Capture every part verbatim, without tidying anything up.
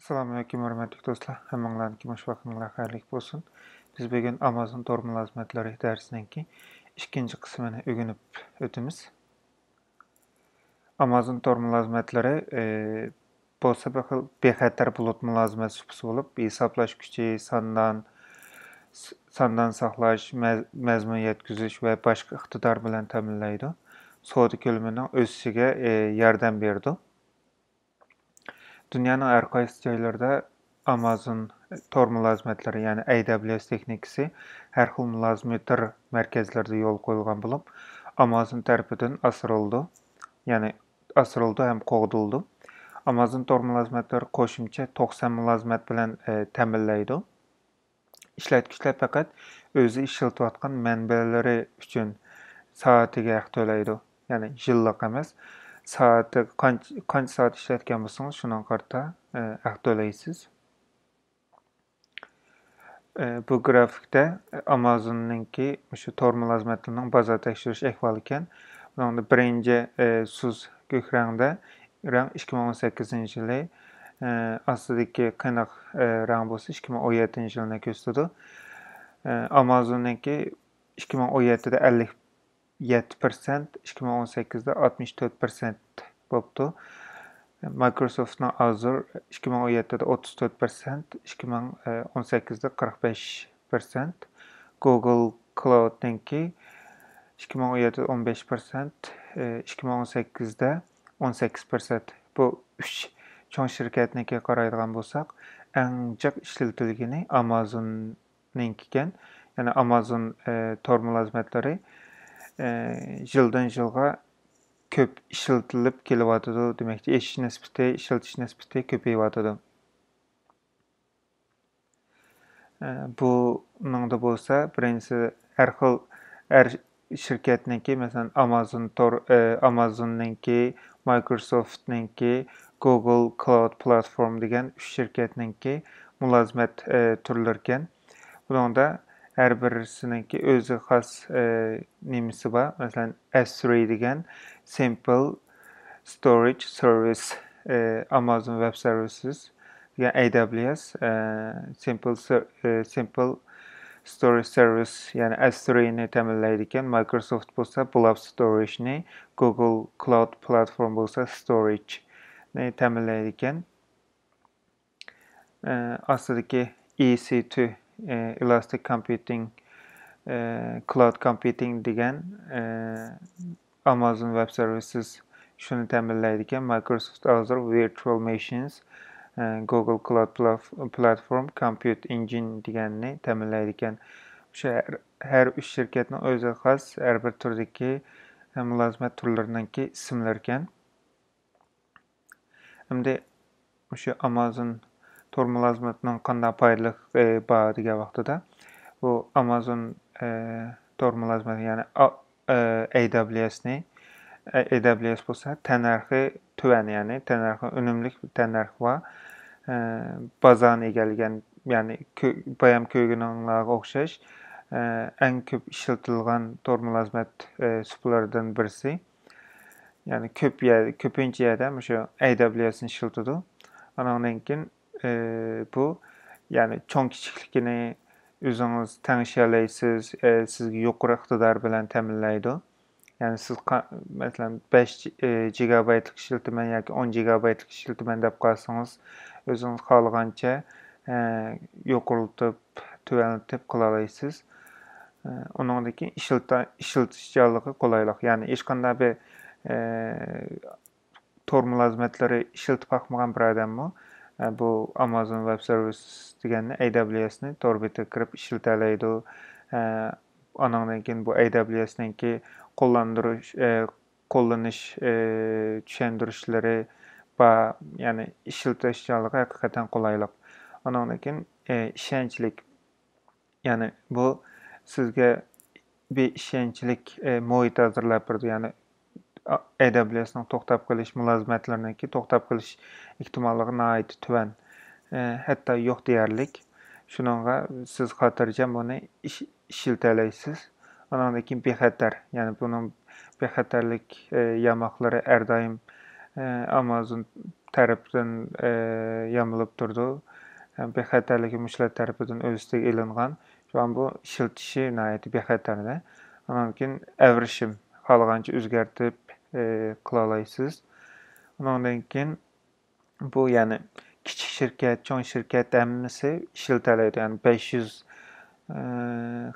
ئەسسالامۇئەلەيكۇم، ھۆرمەتلىك دوستلار، ھەممىڭلارنىڭكى مۇشۇ ۋاقتىڭلار خەيرلىك بولسۇن. بىز بۈگۈن ئامازون تور مۇلازىمەتلىرى دەرسىنىڭكى ئىككىنچى قىسمىنى ئۆگىنىپ ئۆتىمىز. ئامازون تور مۇلازىمەتلىرى، ئى، بولسا بىر خىل بىخەتەر بۇلۇت مۇلازىمەت سۇپىسى بولۇپ، ھېسابلاش كۈچى، ساندان، س-، ساندان ساقلاش، مەز-، مەزمۇن يەتكۈزۈش ۋە باشقا ئىقتىدار بىلەن تەمىنلەيدۇ. سودا كۆلىمىنىڭ ئۆسۈشىگە، ئى، ياردەم بېرىدۇ. دۇنيانىڭ ھەر قايسى جايلىرىدا ئامازون تور مۇلازىمەتلىرى، يەنى ئەي دەبليۇ ئەس تېخنىكىسى ھەر خىل مۇلازىمەتلەر مەركەزلىرىدە يولغا قويۇلغان بولۇپ، ئامازون تەرىپىدىن ئاسرىلىدۇ، يەنى ئاسرىلىدۇ ھەم قوغدىلىدۇ. ئامازون تور مۇلازىمەتلىرى قوشۇمچە توقسان مۇلازىمەت بىلەن، ئە، تەمىنلەيدۇ. ئىشلەتكۈچىلەر پەقەت ئۆزى ئىشلىتىۋاتقان مەنبەلىرى ئۈچۈن سائىتىگە ھەق تۆلەيدۇ. يەنى يىللىق ئەمەس، سائىتىگە قانچە، قانچە سائەت ئىشلەتكەن بولسىڭىز، شۇنىڭغا قارىتا، ئە، ھەق تۆلەيسىز. ئە، بۇ گرافىكتا ئامازوننىڭكى مۇشۇ تور مۇلازىمەتلىرىنىڭ بازار تەكشۈرۈش ئەھۋالى ئىكەن. بۇنىڭدا بىرىنچى، ئە، سۇس كۆك رەڭدە رەڭ ئىككى مىڭ ئون سەككىزىنچى يىلى، ئە، ئاستىدىكى قېنىق، ئە، رەڭ بولسا ئىككى مىڭ ئون يەتتىنچى يىلنى كۆرسىتىدۇ. ئە، ئامازوننىڭكى ئىككى مىڭ ئون يەتتىدە ئەللىك يەتتە پىرسەنت، ئىككى مىڭ ئون سەككىزدە ئاتمىش تۆت پىرسەنت بوپتۇ. مايكروسوفتنىڭ ئازۇر ئىككى مىڭ ئون يەتتىدە ئوتتۇز تۆت پىرسەنت، ئىككى مىڭ ئون سەككىزدە قىرىق بەش پىرسەنت. گوگل كلاودنىڭكى ئىككى مىڭ ئون يەتتىدە ئون بەش پىرسەنت، ئىككى مىڭ ئون سەككىزدە ئون سەككىز پىرسەنت. بۇ ئۈچ چوڭ شىركەتنىڭكىگە قارايدىغان بولساق، ئەڭ جىق ئىشلىتىلگىنى ئامازون نىڭكىكەن. يەنى ئامازون، ئە، تور مۇلازىمەتلىرى، ئە، يىلدىن يىلغا كۆپ ئىشلىتىلىپ كېلىۋاتىدۇ دېمەكچى. ئېشىش نىسبىتى، ئىشلىتىش نىسبىتى كۆپىيىۋاتىدۇ. ئە، بۇنىڭدا بولسا بىرىنچىسى ھەر خىل، ھەر شىركەتنىڭكى، مەسىلەن، ئامازون تور، ئە، ئامازوننىڭكى، مايكروسوفتنىڭكى، گوگل كلاود پلاتفورم دېگەن ئۈچ شىركەتنىڭكى مۇلازىمەت، ئە، تۈرلىرىكەن. بۇنىڭدا ھەر بىرسىنىڭكى ئۆزىگە خاس، ئە، نېمىسى بار. مەسىلەن، ئەس تىرى دېگەن سىمپل ستورېج سېرۋىس، ئە، ئامازون ۋېب سېرۋىسىز دېگەن ئەي دەبلىيۇ ئەس، ئە، سىمپل سېر-، ئە، سىمپل ستورېج سېرۋىس، يەنى ئەس تىرىنى تەمىنلەيدىكەن. مايكروسوفت بولسا بلاب ستورېجنى، گوگل كلاود پلاتفورم بولسا ستورېجنى تەمىنلەيدىكەن. ئە، ئاستىدىكى ئى سى تۇ، ئە، ئېلاستىك كومپيۇتىڭ، ئە، كلاود كومپيۇتىڭ دېگەن، ئە، ئامازون ۋېب سېرۋىسىز شۇنى تەمىنلەيدىكەن. مايكروسوفت ئازۇر ۋىرتۇئال ماشىنز، ئە، گوگل كلاود پلات-، پلاتفورم، كومپيۇت ئىنجىن دېگەننى تەمىنلەيدىكەن. شۇ ھەر، ھەر ئۈچ شىركەتنىڭ ئۆزىگە خاس ھەر بىر تۈردىكى، ئە، مۇلازىمەت تۈرلىرىنىڭكى ئىسىملىرىكەن. ئەمدى مۇشۇ ئامازون تور مۇلازىمىتىنىڭ قانداق پايدىلىقى بار دېگەن ۋاقتىدا، بۇ ئامازون، ئە، تور مۇلازىمىتى، يەنى ئا-، ئە، ئەي دەبلىيۇ ئەسنى، ئە، ئەي دەبلىيۇ ئەس بولسا تەننەرخى تۆۋەن، يەنى تەننەرخى ئۈنۈملۈك بىر تەننەرخى بار. ئە، بازارنى ئىگىلىگەن، يەنى كۆ-، بايام كۆرگىنىڭلارغا ئوخشاش، ئە، ئەڭ كۆپ ئىشلىتىلغان تور مۇلازىمەت، ئە، سۇپىلىرىدىن بىرسى. يەنى كۆپ يەر، كۆپىنچە يەردە مۇشۇ ئەي دەبلىيۇ ئەسنى ئىشلىتىدۇ. ئانىڭدىن كېيىن، ئى، بۇ، يەنى چوڭ كىچىكلىكىنى ئۆزىڭىز تەڭشىيەلەيسىز، ئى، سىزگە يۇقىرى ئىقتىدار بىلەن تەمىنلەيدۇ. يەنى سىز قا-، مەسىلەن، بەش جى-، ئى، جىگابايتلىق ئىشلىتىمەن ياكى ئون جىگابايتلىق ئىشلىتىمەن دەپ قالسىڭىز، ئۆزىڭىز خالىغانچە، ئى، يۇقىرىلىتىپ، تۆۋەنلىتىپ قىلالايسىز. ئى، ئۇنىڭدىن كېيىن ئىشلىتا-، ئىشلىتىشچانلىقى قولايلىق. يەنى ھېچقانداق بىر، ئى، تور مۇلازىمەتلىرى ئىشلىتىپ باقمىغان بىر ئادەممۇ، ئە، بۇ ئامازون ۋېب سېرۋىس دېگەننى، ئەي دەبلىيۇ ئەسنى تور بېتىگە كىرىپ ئىشلىتەلەيدۇ. ئە، ئانىڭدىن كېيىن بۇ ئەي دەبلىيۇ ئەسنىڭكى قوللاندۇرۇش، ئە، قوللىنىش، ئە، چۈشەندۈرۈشلىرى بار، يەنى ئىشلىتىشچانلىقى ھەقىقەتەن قولايلىق. ئانىڭدىن كېيىن، ئە، ئىشەنچلىك. يەنى بۇ سىزگە بىر ئىشەنچلىك، ئى، مۇھىت ھازىرلاپ بېرىدۇ. يەنى ئەي دەبلىيۇ ئەسنىڭ توختاپ قېلىش مۇلازىمەتلىرىنىڭكى توختاپ قېلىش ئېھتىماللىقى ناھايىتى تۆۋەن، ئى، ھەتتا يوق دېيەرلىك. شۇنىڭغا سىز خاتىرجەم بۇنى ئىش-، ئىشلىتەلەيسىز. ئانىڭدىن كېيىن بىخەتەر، يەنى بۇنىڭ بىخەتەرلىك، ئى، ياماقلىرى ھەر دائىم، ئى، ئامازون تەرىپىدىن، ئە، يامىلىپ تۇرىدۇ. ھەم بىخەتەرلىكى مۇشۇلار تەرىپىدىن ئۆز ئۈستىگە ئېلىنغان. شۇڭا بۇ ئىشلىتىشى ناھايىتى بىخەتەر. ئۇنىڭدىن كېيىن ئەۋرىشىم، خالىغانچە ئۆزگەرتىپ، ئە، قىلالايسىز. ئۇنىڭدىن كېيىن بۇ، يەنى كىچىك شىركەت، چوڭ شىركەت ھەممىسى ئىشلىتەلەيدۇ. يەنى بەش يۈز، ئە،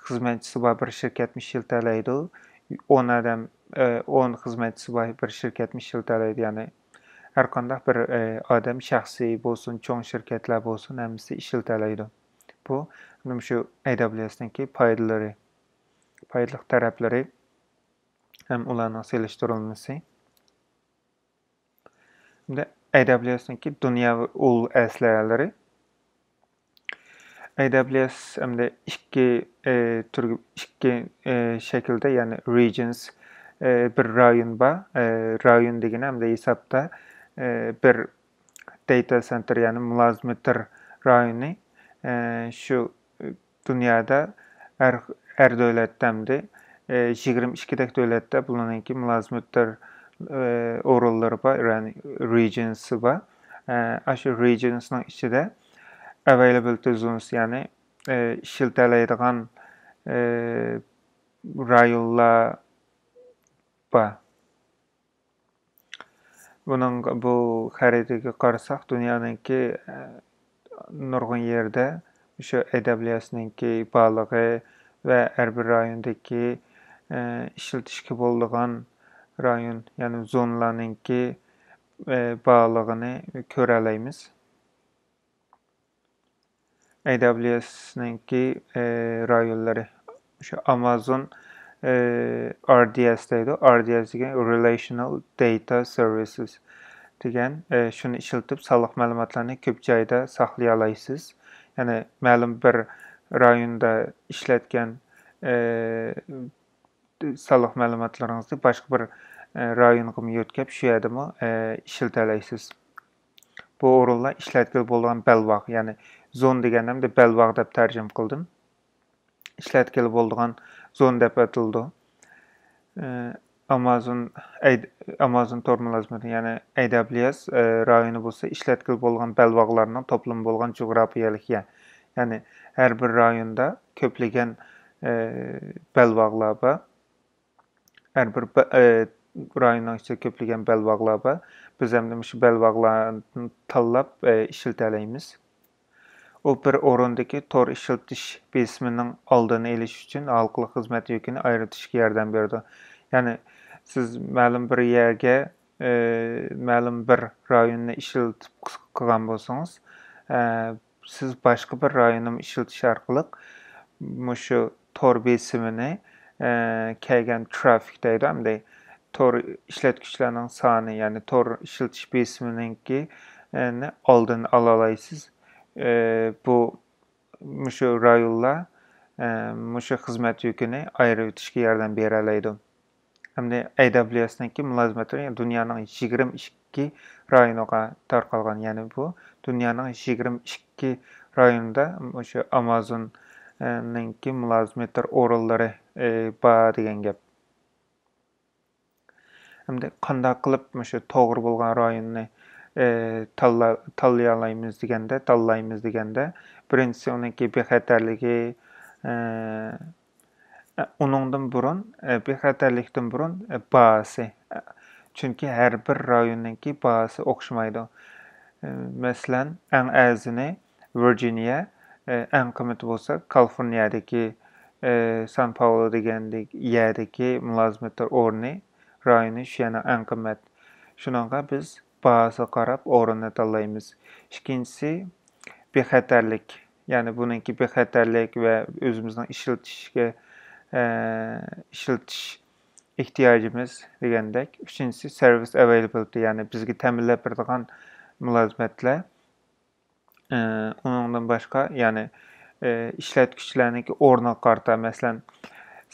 خىزمەتچىسى بار بىر شىركەتمۇ ئىشلىتەلەيدۇ. ئون ئادەم، ئە، ئون خىزمەتچىسى بار بىر شىركەتمۇ ئىشلىتەلەيدۇ. يەنى ھەر قانداق بىر، ئە، ئادەم، شەخسىي بولسۇن، چوڭ شىركەتلەر بولسۇن، ھەممىسى ئىشلىتەلەيدۇ. بۇ مانا شۇ ئەي دابلىيۇ ئەسنىڭكى پايدىلىرى، پايدىلىق تەرەپلىرى ھەم ئۇلارنىڭ سېلىشتۇرۇلمىسى. ئەمدى ئەي دابلىيۇ ئەسنىڭكى دۇنيا ئۇل ئەسلىھەلىرى. ئەي دابلىيۇ ئەس ئەمدى ئىككى، ئى، تۈرگە، ئىككى، ئى، شەكىلدە، يەنى رېجىيونس، ئى، بىر رايون بار. ئى، رايون دېگىنى ئەمدى ھېسابتا، ئى، بىر داتا سېنتېر، يەنى مۇلازىمېتىر رايونى، ئى، شۇ، ئى، دۇنيادا ھەر، ھەر دۆلەتتە ئەمدى، ئى، يىگىرمە ئىككىدەك دۆلەتتە بۇلارنىڭكى مۇلازىمەتلەر، ئى، ئورۇنلىرى بار، يەنى رېجىيونسى بار. ئى، ئاشۇ رېجىيونسنىڭ ئىچىدە ئەۋەيلابىلىتى زونىسى، يەنى، ئى، ئىشلىتەلەيدىغان، ئى، رايونلار بار. بۇنىڭ، بۇ خەرىتىگە قارىساق، دۇنيانىڭكى، ئە، نۇرغۇن يېرىدە شۇ ئەي دابلىيۇ ئەسنىڭكى بارلىقى ۋە ھەر بىر رايوندىكى، ئە، ئىشلىتىشكە بولىدىغان رايون، يەنى زونىلارنىڭكى، ئە، بارلىقىنى كۆرەلەيمىز. ئەي دابلىيۇ ئەسنىڭكى، ئى، رايونلىرى. شۇ ئامازون، ئى، ئار دى ئەس دەيدۇ. ئار دى ئەس دېگەن رېلەيشنال داتا سېرۋىسىس دېگەن، ئى، شۇنى ئىشلىتىپ سانلىق مەلۇماتلارنى كۆپ جايدا ساقلىيالايسىز. يەنى مەلۇم بىر رايوندا ئىشلەتكەن، ئى، سانلىق مەلۇماتلىرىڭىزنى باشقا بىر، ئە، رايونغىمۇ يۆتكەپ، شۇ يەردىمۇ، ئە، ئىشلىتەلەيسىز. بۇ ئورۇنلار ئىشلەتكىلى بولىدىغان بەلباغ، يەنى زون دېگەندە ئەمدى بەلباغ دەپ تەرجىمە قىلدىم. ئىشلەتكىلى بولىدىغان زون دەپ ئاتىلىدۇ. ئە، ئامازون، ئەي-، ئامازون تور مۇلازىمىتى، يەنى ئەي دابلىيۇ ئەس، ئە، رايونى بولسا ئىشلەتكىلى بولىدىغان بەلباغلارنىڭ توپلىمى بولغان جۇغراپىيەلىك يەر. يەنى ھەر بىر رايوندا كۆپلىگەن، ئە، بەلباغلار بار. ھەر بىر بە-، ئە، رايوننىڭ ئىچىدە كۆپلىگەن بەلباغلار بار. بىز ئەمدى مۇشۇ بەلباغلارنى تاللاپ، ئە، ئىشلىتەلەيمىز. ئۇ بىر ئورۇندىكى تور ئىشلىتىش بېسىمىنىڭ ئالدىنى ئېلىش ئۈچۈن ھالقىلىق خىزمەت يۈكىنى ئايرىتىشقا ياردەم بېرىدۇ. يەنى سىز مەلۇم بىر يەرگە، ئى، مەلۇم بىر رايوننى ئىشلىتىپ قىلغان بولسىڭىز، ئە، سىز باشقا بىر رايوننىمۇ ئىشلىتىش ئارقىلىق مۇشۇ تور بېسىمىنى، ئە، كەلگەن ترافىك دەيدۇ، ئەمدى تور ئىشلەتكۈچىلەرنىڭ سانى، يەنى تور ئىشلىتىش بېسىمىنىڭكى، ئە، نى ئالدىنى ئالالايسىز. ئە، بۇ مۇشۇ رايونلار، ئە، مۇشۇ خىزمەت يۈكىنى ئايرىۋېتىشكە ياردەم بېرەلەيدۇ. ئەمدى ئەي دابلىيۇ ئەسنىڭكى مۇلازىمەتلىرى دۇنيانىڭ يىگىرمە ئىككى رايونىغا تارقالغان. يەنى بۇ دۇنيانىڭ يىگىرمە ئىككى رايونىدا مۇشۇ ئامازون، ئە، نىڭكى مۇلازىمەتلەر ئورۇنلىرى، ئە، بار دېگەن گەپ. ئەمدى قانداق قىلىپ مۇشۇ توغرا بولغان رايوننى، ئى، تاللا-، تاللىيالايمىز دېگەندە، تاللايمىز دېگەندە، بىرىنچىسى ئۇنىڭكى بىخەتەرلىكى، ئى، ئۇنىڭدىن بۇرۇن، ئى، بىخەتەرلىكتىن بۇرۇن، ئى، باھاسى. چۈنكى ھەر بىر رايوننىڭكى باھاسى ئوخشىمايدۇ. ئى، مەسىلەن، ئەڭ ئەرزىنى ۋىرجىنىيە، ئى، ئەڭ قىممىتى بولسا كالىفورنىيەدىكى، ئى، سان پائولو دېگەندىكى يەردىكى مۇلازىمەتلەر ئورنى، رايونى شۇ يەرنىڭ ئەڭ قىممەت. شۇنىڭغا بىز باھاسىغا قاراپ ئورۇننى تاللايمىز. ئىككىنچىسى، بىخەتەرلىك. يەنى بۇنىڭكى بىخەتەرلىك ۋە ئۆزىمىزنىڭ ئىشلىتىشكە، ئە، ئىشلىتىش ئېھتىياجىمىز دېگەندەك. ئۈچىنچىسى، سېرۋىس ئەۋەيلىبىلىتى، يەنى بىزگە تەمىنلەپ بېرىدىغان مۇلازىمەتلەر. ئە، ئۇنىڭدىن باشقا، يەنى، ئە، ئىشلەتكۈچىلەرنىڭكى ئورنىغا قارىتا، مەسىلەن،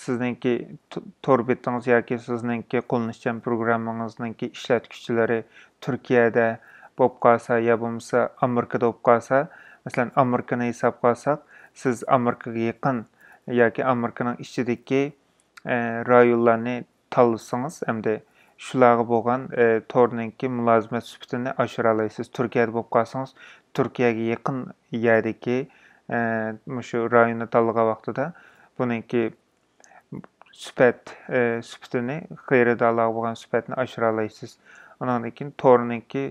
سىزنىڭكى ت-، تور بېتىڭىز ياكى سىزنىڭكى قوللىنىشچان پروگراممىڭىزنىڭكى ئىشلەتكۈچىلىرى تۈركىيەدە بولۇپ قالسا يا بولمىسا ئامېرىكىدا بولۇپ قالسا، مەسىلەن، ئامېرىكىنى ھېسابقا ئالساق، سىز ئامېرىكىغا يېقىن ياكى ئامېرىكىنىڭ ئىچىدىكى، ئە، رايونلارنى تاللىسىڭىز، ئەمدى شۇلارغا بولغان، ئە، تورنىڭكى مۇلازىمەت سۈپىتىنى ئاشۇرالايسىز. تۈركىيەدە بولۇپ قالسىڭىز، تۈركىيەگە يېقىن يەردىكى، ئە، مۇشۇ رايوننى تاللىغان ۋاقتىدا بۇنىڭكى سۈپەت، ئە، سۈپىتىنى، خېرىدارلارغا بولغان سۈپەتنى ئاشۇرالايسىز. ئۇنىڭدىن كېيىن تورنىڭكى،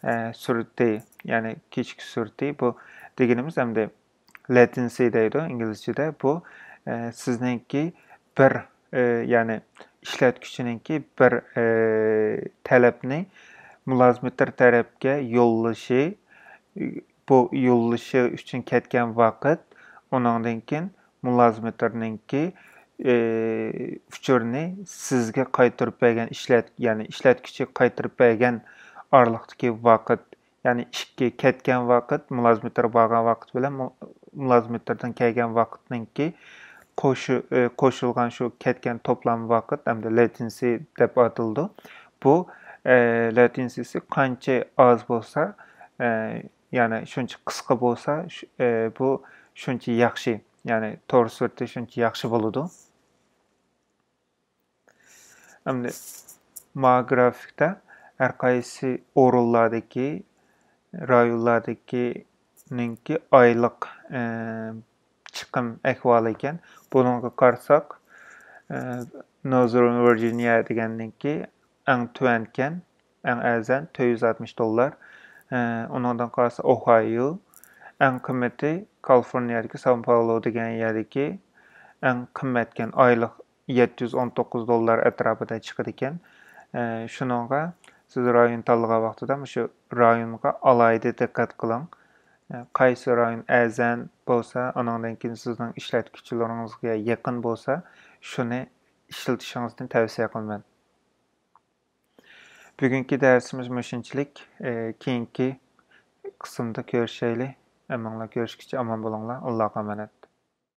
ئە، سۈرئىتى، يەنى كېچىكىش سۈرئىتى، بۇ دېگىنىمىز ئەمدى latency دەيدۇ ئىنگلىزچىدە. بۇ، ئە، سىزنىڭكى بىر، ئە، يەنى ئىشلەتكۈچىنىڭكى بىر، ئە، تەلەپنى مۇلازىمېتىر تەرەپكە يوللىشى، بۇ يوللىشى ئۈچۈن كەتكەن ۋاقىت، ئۇنىڭدىن كېيىن مۇلازىمېتىرنىڭكى، ئى، ئۇچۇرنى سىزگە قايتۇرۇپ بەرگەن ئىشلەت-، يەنى ئىشلەتكۈچىگە قايتۇرۇپ بەرگەن ئارىلىقتىكى ۋاقىت، يەنى ئىككى كەتكەن ۋاقىت، مۇلازىمېتىر بارغان ۋاقىت بىلەن مۇ-، مۇلازىمېتىردىن كەلگەن ۋاقىتنىڭكى قوشۇ-، ئى، قوشۇلغان شۇ كەتكەن توپلام ۋاقىت ھەمدە latency دەپ ئاتىلىدۇ. بۇ، ئى، latencyسى قانچە ئاز بولسا، ئى، يەنى شۇنچە قىسقا بولسا، شۇ-، ئى، بۇ شۇنچە ياخشى، يەنى تور سۈرئىتى شۇنچە ياخشى بولىدۇ. ئەمدى ما گرافىكتا ھەر قايسى ئورۇنلاردىكى، رايونلاردىكىنىڭكى ئايلىق، ئى، چىقىم ئەھۋالى ئىكەن. بۇنىڭغا قارىساق، ئى، Northern Virginia دېگەننىڭكى ئەڭ تۆۋەنكەن، ئەڭ ئەرزان تۆت يۈز ئاتمىش دوللار. ئى، ئۇنىڭدىن قالسا ئوھايو، ئەڭ قىممىتى كالىفورنىيەدىكى سان پائولو دېگەن يەردىكى ئەڭ قىممەتكەن ئايلىق يەتتە يۈز ئون توققۇز دوللار ئەتراپىدا چىقىدىكەن. ئى، شۇنىڭغا سىز رايون تاللىغان ۋاقتىدا مۇشۇ رايونغا ئالاھىدە دىققەت قىلىڭ. ئى، قايسى رايون ئەرزان بولسا، ئۇنىڭدىن كېيىن سىزنىڭ ئىشلەتكۈچىلىرىڭىزگە يېقىن بولسا، شۇنى ئىشلىتىشىڭىزنى تەۋسىيە قىلىمەن. بۈگۈنكى دەرسىمىز مۇشۇنچىلىك. ئى، كېيىنكى قىسىمدا كۆرۈشەيلى. ھەممىڭلار كۆرۈشكىچە ئامان بولۇڭلار. ئاللاغا ئامانەت.